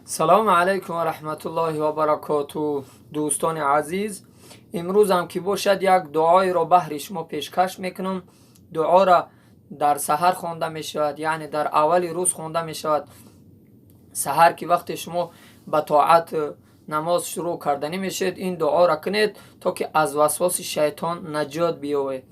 Салому алайкум ва раҳматуллоҳи ва баракоту. Дӯстони азиз, имрӯзам ки бошад, як дуоеро баҳри шумо пешкаш мекунам. Дуоро дар саҳар хонда мешавад, яъне дар аввали рӯз хонда мешавад. Саҳар ки вақте шумо ба тоат, намоз шурӯъ карданӣ мешавед, ин дуоро кунед, то ки аз васвоси шайтон наҷот биёвед.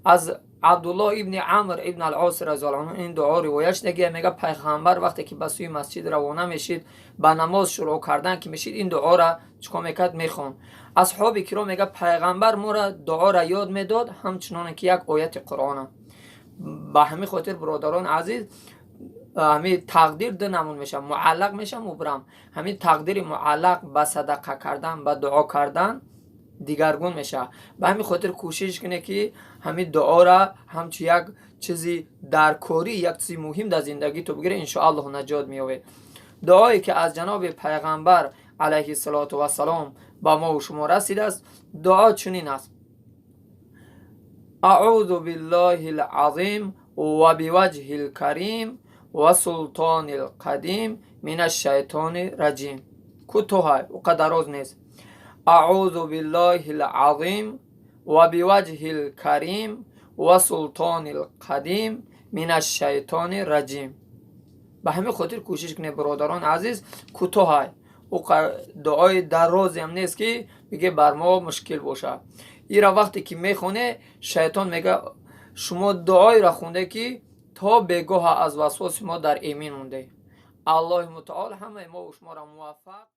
Аз Абдуллоҳ ибни Амр ибн ал-Ос разияллоҳу анҳу ин дуо ривоят шудагия. Мега, пайғамбар вақте ки ба сӯи масҷид равона мешид, ба намоз шурӯъ кардан ки мешид, ин дуоро чикор мекард? Мехонд. Асҳоби киром мега, пайғамбар моро дуоро ёд медод, ҳамчуноне ки як ояти Қуръона. Ба ҳамин хотир, бародарони азиз, ҳамин тақдир ду намуд мешавад: муаллақ мешавад, мубрам. Ҳамин тақдири муаллақ ба садақа кардан, ба дуо кардан дигаргун мешавад. Ба ҳамин хотир кӯшиш кунед, ки ҳамин дуоро ҳамчун як чизи даркорӣ, як чизи муҳим дар зиндагӣ ту бигиред, иншоаллоҳ, наҷот меёбед. Дуое ки аз ҷаноби пайғамбар алайҳиссалоту вассалом ба мо шумо расидааст, дуо чунин аст: أعوذ بالله العظيم وبوجهه الكريم وسلطانه القديم من الشيطان الرجيم. Кӯтоҳай, уқа дароз нест. أعوذ بالله العظيم وبوجهه الكريم وسلطانه القديم من الشيطان الرجيم. Ба ҳамин хотир кӯшиш кунед, бародарони азиз, кӯтоҳай, дуои дарозеам нест, ки биге бар мо мушкил бошад. Ира вақте ки мехоне, шайтон мега, шумо дуоеро хонде, ки то бегоҳа аз васвоси мо дар эмин монде. Аллоҳи мутаол ҳамаи мо шуморо муваффақ.